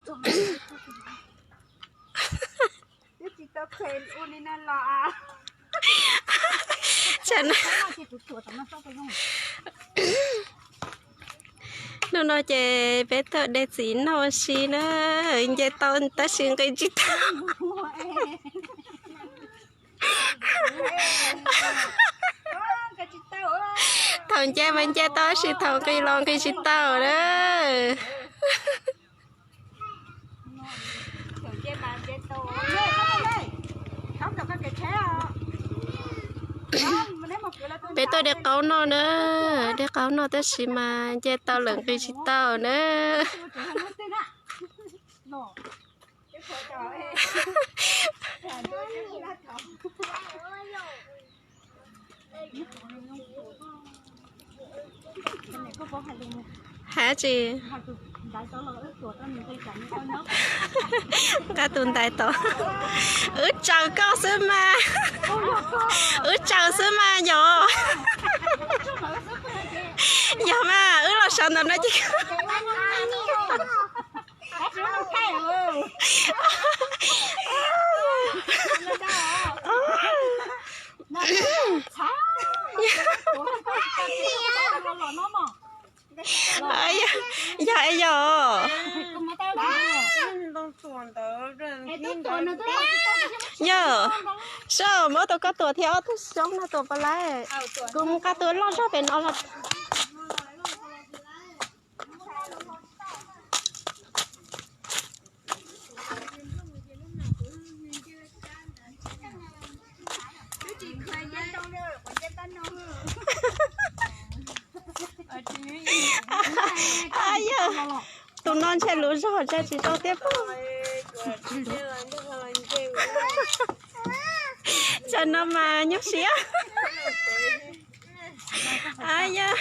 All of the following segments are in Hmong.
Twb tsis tau kheev ua li no los. Tsam no, hnub no ces peb tuaj de txiv noj ua si na, nce tau tab sis nqis tsis tau. Thaum nce mas nce tau tab sis thaum nqis los nqis tsis tau na. Peb tuaj de qaub noj na, de qaub noj tab sis mas nce tau lawm nqis tsis tau na. Hais tsis, nqa tus ntaiv tod. Wb tsaws koj xwb mas, wb tsaws xwb mas yog. Yog mas wb los sawv ntawm no ces. Yog es yog. Yog, seb muab tau koj tuam thiab ob tug xyoob no tuam puas laib. Kuv mus nqa tus loj zog pem no los. Yog, tus no ntshe lus zog ntshe tsis tau thiab pob. Tsam no mas nyuaj siab. Yog,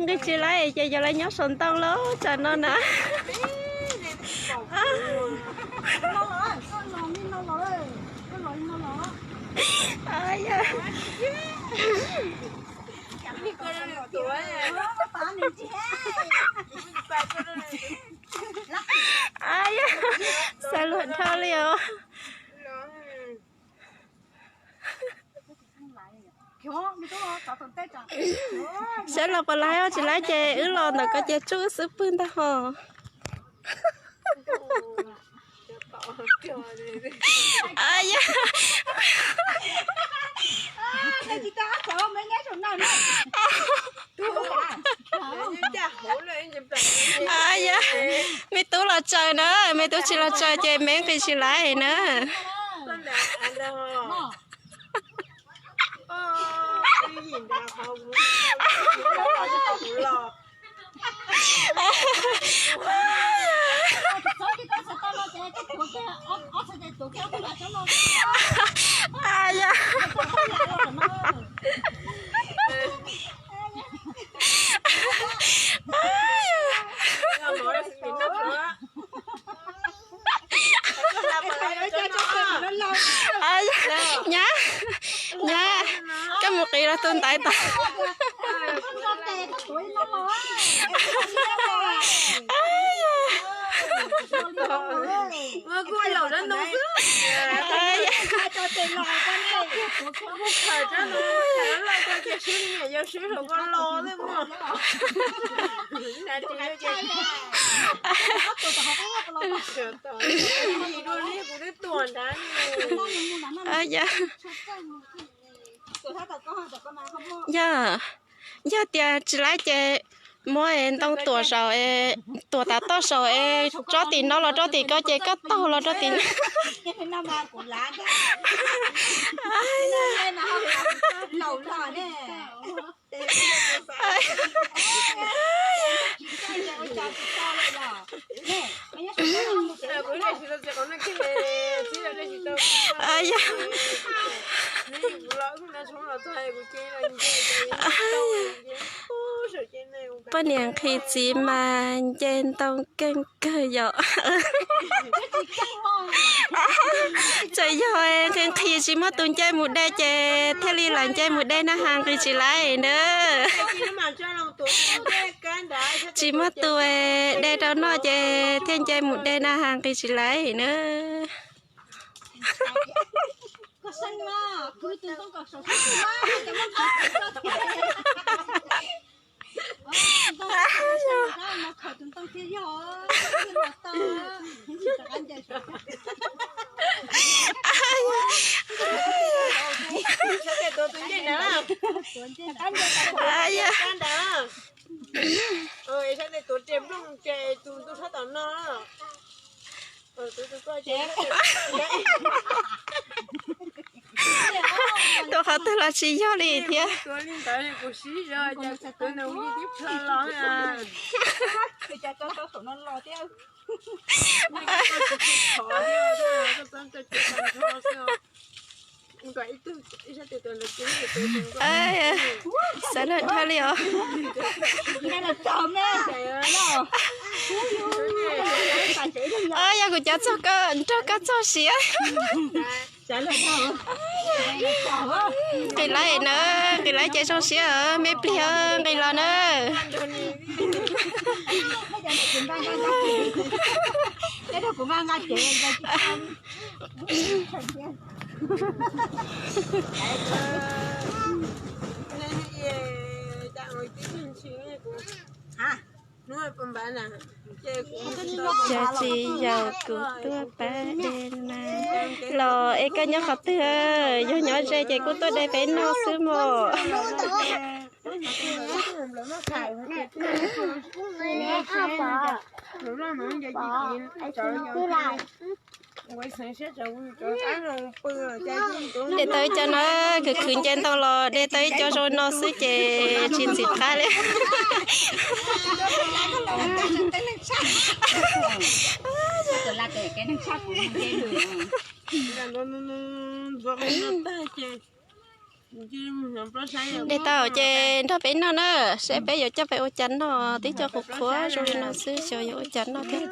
nqis tsis laib ces yog lawv nyob saum ntoo lawm tsam no na. Yog, yog, xav luag dhau li os. Saib los puas laib, tsis laib ces wb los ntawm ko ces tsuj wb xub pwg ntag hos. Yog, yog, me tub los tsaws na, me tub tsis los tsaws ces me nqis tsis laib na. Nyab, nyab, koj mus qiv los tus ntaiv tod. Yog, yog tias tsis laib ces muab ntoo tuam saum, tuam tav toj saum es tsob tim no los rau tim ko ces koj taug los rau tim no. Yog, Poj niam nqhis txiv mas nce ntoo keej kawg yom. Txawm yog nqhis nqhis tsis muaj tus nce mus de ces thiaj li lam nce mus de na has nqis tsis laiv na. Tsis muaj tus de rau noj ces thiaj nce mus de na has nqis tsis laiv na. Tuaj qhov twg los tsis yog li thiab. Xav lawm dhau li os. Yog kuv cov txog koj nrog koj txog siav. Nqis laiv na, nqis laiv ces zoo siab os, me plig os, nqis los na. Cov txiv yaus kuv tuaj pab de na. Los es koj nyob qhov twg? Yog nyob ze ces kuj tuaj de peb noj xwb mog. De tau ib co no khwv khwv nce ntau los de tau ib co zoo no xwb ces tsis ntxim qab li. De tau ces nrog peb noj na, saib peb yuav coj peb ua cas noj, tib co qhuav qhuav zoo li no xwb xyov yuav ua cas noj thiab.